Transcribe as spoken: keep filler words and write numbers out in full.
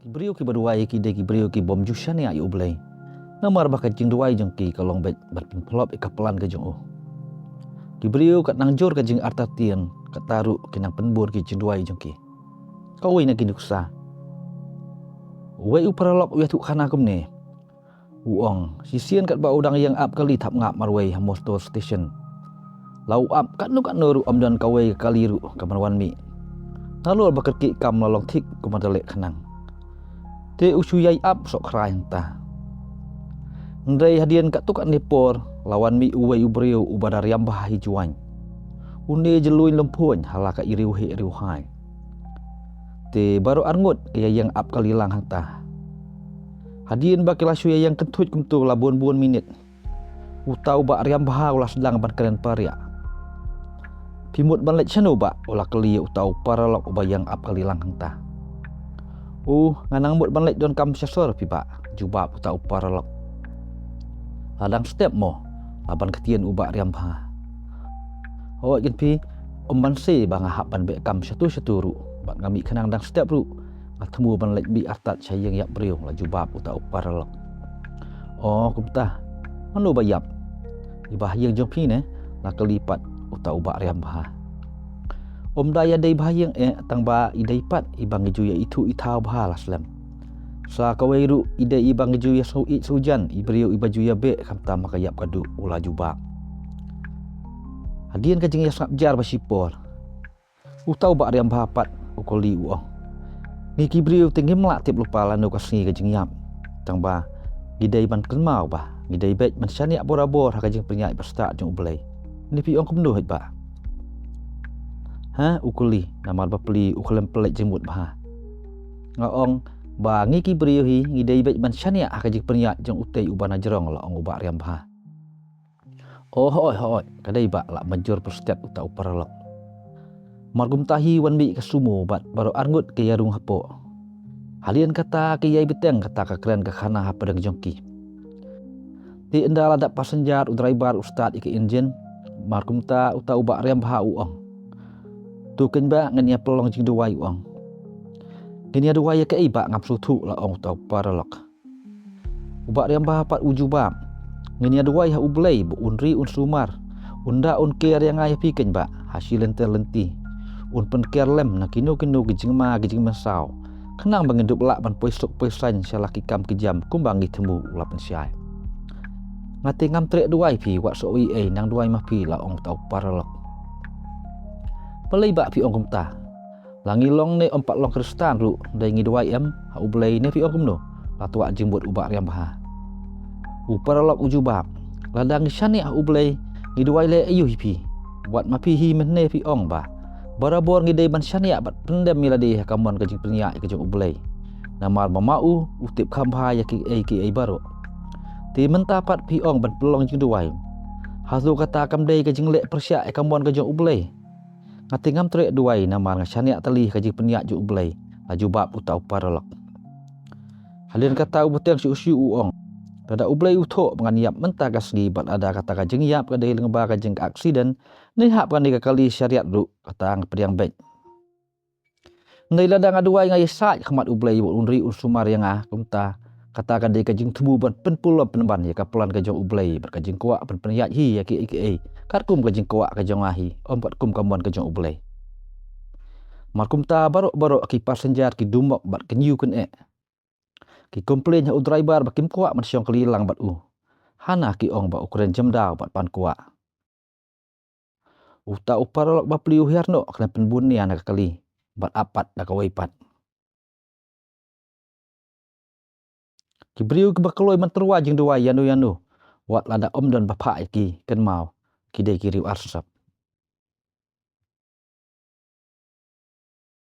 Ki briew kiba duwai ki dei ki briew ki bym ju shaniah ïa U Blei. Namar ba ka jingduwai jong ki ka long beit ban pynphlop ïa ka plan ka jong u. Ki briew kat nang jur ka jingartatien, kata ruh ki nang pynbun ki jingduwai jong ki. Kawei na ki nuksa. Uwei u paralok u ïathuh khana kumne. U ong, shisien katba u dang ïeng ap kali thapngap marwei ha Motor Station. La u ap katno katno ruh ym don kawei ka kali ruh kaban wan mih. Nalor ba kyrkieh kam la long thik kumba da leh khnang. Te u shu ïai ap sohkhrai hangta. Hynrei hadien katto katne por la wan mih uwei u briew uba da riam bha hi juan. Une jyllun lymphun ha la ka iriewheh iriewhai. Te baroh arngut ki ïa ïeng ap kali lang hangta. Hadien ba ki la shu ïa ïeng kynthuit kumto la bun bun minit. Uta u bah riam bha u la sdang ban kren pariah. Phi mut ban leit shano bah, u la kylli uta u paralok uba ïeng ap kali lang hangta. U, nga nang mut ban leit donkam sha sor phi bah, jubab uta u paralok. La dang step mo, la ban ktien u bah riam bha. Hooid kan phi, ym banse ba nga hap ban beh kam shatu shatu ruh, bad nga mih khnang dang step ruh, nga thmu ban leit bih artat sha ïing ïap briew, la jubab uta u paralok. O kumta, mano ba ïap? I bah ïing jong phi ne? La kylli pat uta u bah riam bha. Ym da ïadei bah ïing eh, tang ba i dei pat iba ngi ju ïa ithuh ithaw bha la slem. Sa kawei ruh i dei iba ngi ju ïa sngewit sngewjan, i briew iba ju ïa beh khamtam ha ka ïap ka duh, u la jubab. Hadien ka jingïasngap jar ba shipor, uta u bah riam bha pat u kylli u ong. Ngi ki briew te ngim lah tip lypa lano ka sngi ka jingïap. Tang ba ngi dei ban kynmaw ba ngi dei beit ban shaniah borabor ha ka jingpynïaid ba stad jong U Blei. Ne phi ong kumno hooid bah? Ha, u kylli, namar ba pli u khlem pynleit jingmut bha. Nga ong ba ngi ki briew hi ngi dei beit ban shaniah ha ka jingpynïaid jong utei uba na jrong, la ong u bah riam bha. O hooid hooid, ka dei bah, la mynjur pyrstet uta u paralok. Mar kumta hi wan mih ka sumo bad baroh arngut ki ïa rung hapoh. Hadien kata ki ïai bteng kata ka kren ka khana hapdeng jong ki. Te ynda la dap passenger, u driver u start ïa ka engine. Mar kumta uta u bah riam bha u ong. To keiñ bah, ngin ïa pynlong jingduwai, u ong. Ngin ïa duwai ïa kaei bah, ngam sngewthuh, la ong uta u paralok. U bah riam bha pat u jubab. Ngin ïa duwai ha U Blei ba un ri un sumar. Un da un ker ïa nga ïa phi keiñ bah, ha shi lynter lynti. Un pynker lem na kino kino ki jingma ki jingmynsaw. Khnang ba ngin dup lah ban poi suk poi saiñ sha la ki kam ki jam kumba ngi thmu, u la pynshai. Nga te ngam treh duwai phi, wat sa ei ei nang duwai ma phi, la ong uta u paralok. Balei bah phi ong kumta? La ngi long ne ym pat long Khristan ruh, dei ngi duwai em ha U Blei, ne phi ong kumno? La twah jingmut u bah riam bha. U paralok u jubab. Lada ngi shaniah ha U Blei, ngi duwai leh aïu hi phi? Wat ma phi hi mynne phi ong bah. Barabor ngi dei ban shaniah bad pyndem ïa lade ha ka mon ka jingpynïaid ka jong U Blei. Namar ba ma u, u tip kham bha ïa kiei kiei baroh. Te mynta pat phi ong ban pynlong jingduwai. Hato kata kam dei ka jingleh pyrshah ïa ka mon ka jong U Blei? Nga te ngam treh duwai namar nga shaniah tylli ha ka jingpynïaid jong U Blei, la jubab uta u paralok. Hadien kata u bteng shuh shuh u ong. Lada U Blei u thoh ba ngan ïap mynta ka sngi bad lada kata ka jingïap ka dei lyngba ka jingaccident, ne hap kane ka kali shariat ruh, kata nga pdiang beit. Hynrei lada nga duwai nga ïasaid khmat U Blei ba un ri un sumar ïa nga kumta, kata ka dei ka jingthmu ban pynpulom pynban ïa ka plan ka jong U Blei bad ka jingkwah ban pynïaid hi ïa kiei kiei katkum ka jingkwah ka jong nga hi, ym katkum ka mon ka jong U Blei. Mar kumta baroh baroh ki passenger ki dumok bad kynïu kyneh. Ki complain ha u driver ba kim kwah ban shong kali lang bad u. Hana ki ong ba u kren jemdaw bad pan kwah. Uta u paralok ba pli u hiar noh khlem pynbun nia na ka kali bad ap pat da kawei pat. Ki briew kiba kloi ban tyrwa jingduwai ïano ïano, wat lada ym don ba phah ïa ki, kynmaw, ki dei ki riew arsap.